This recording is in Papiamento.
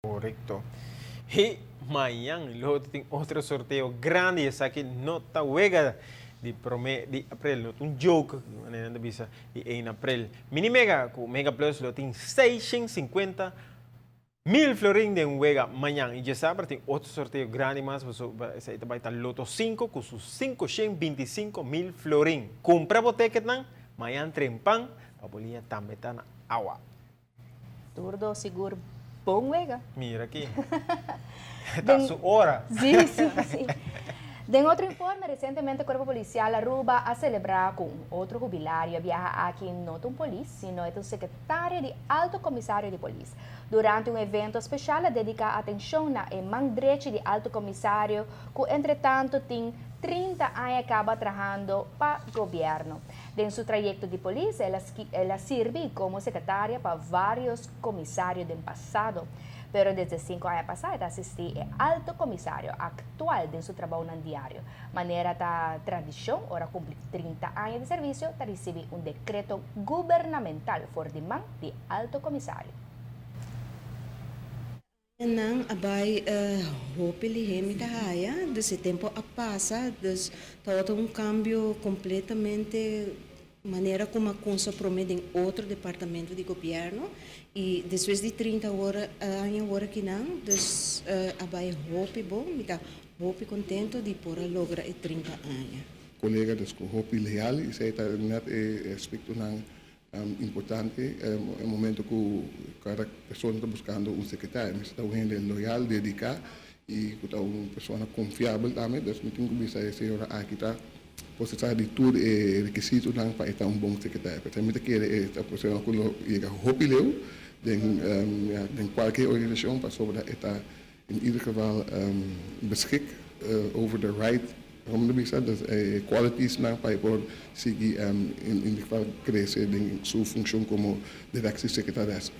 Korekto. I mañan lo tin otro sorteo grandi. Esaki no ta wega di promé di aprel. No ta un joke, manera nan ta bisa, di 1 aprel. Mini Mega ku Mega Plus lo tin 650,000 florin den wega mañan. I djasabra tin otro sorteo grandi mas, pasobra esei ta bai ta Loto 5 ku su 525,000 florin. Kumpra bo teketnan mañan trempan pa bo liña tambe ta na awa. Turdo sigur bon wega. Mira aki. Ta su ora. Sí, sí, sí. Den otro informe, recientemente Cuerpo Policial Aruba a celebra cu un otro hubilario. E biaha aki no ta un polis, sino e ta un secretario di Alto Comisario di Polis. Durante un evento special a dedica atencion na e man drechi di Alto Comisario cu entretanto tin 30 aña caba trahando pa gobierno. Den su trayecto di polis el a el a sirbi como secretaria pa varios comisario den pasado, pero desde 5 aña pasa e ta asisti e Alto Comisario actual den su trabounan diario. Manera ta tradicion, ora cumpli 30 aña di servicio ta ricibi un decreto gubernamental for di man di Alto Comisario. Nan a bai hopi lihé mi ta haya, dus e tempo a pasa, dus tabata un cambio completamente manera como a cuminsa prome den otro departamento di gobierno y despues di 30 ora, aña awor aki nan, dus a bai hopi bon, mi ta hopi contento di por a logra e 30 aña. Colega, dus cu hopi leal y esey ta net e aspectonan importante e momento cu cada persona ta buscando un secretario. Mester ta un hende loyal, dedica y cu ta un persona confiabel tambe. Dus mi tin cu bisa e señora aki ta posesa di tur e requisitonan pa e ta un bon secretario. Pesey mi ta kere e ta persona cu lo yega hopi leu den cualkier organisacion, pasobra e ta in ieder geval beschik over the right, como ta bisa, dus e qualities nan pa e por sigui in ieder geval crece den su funcion como directiesecretaris.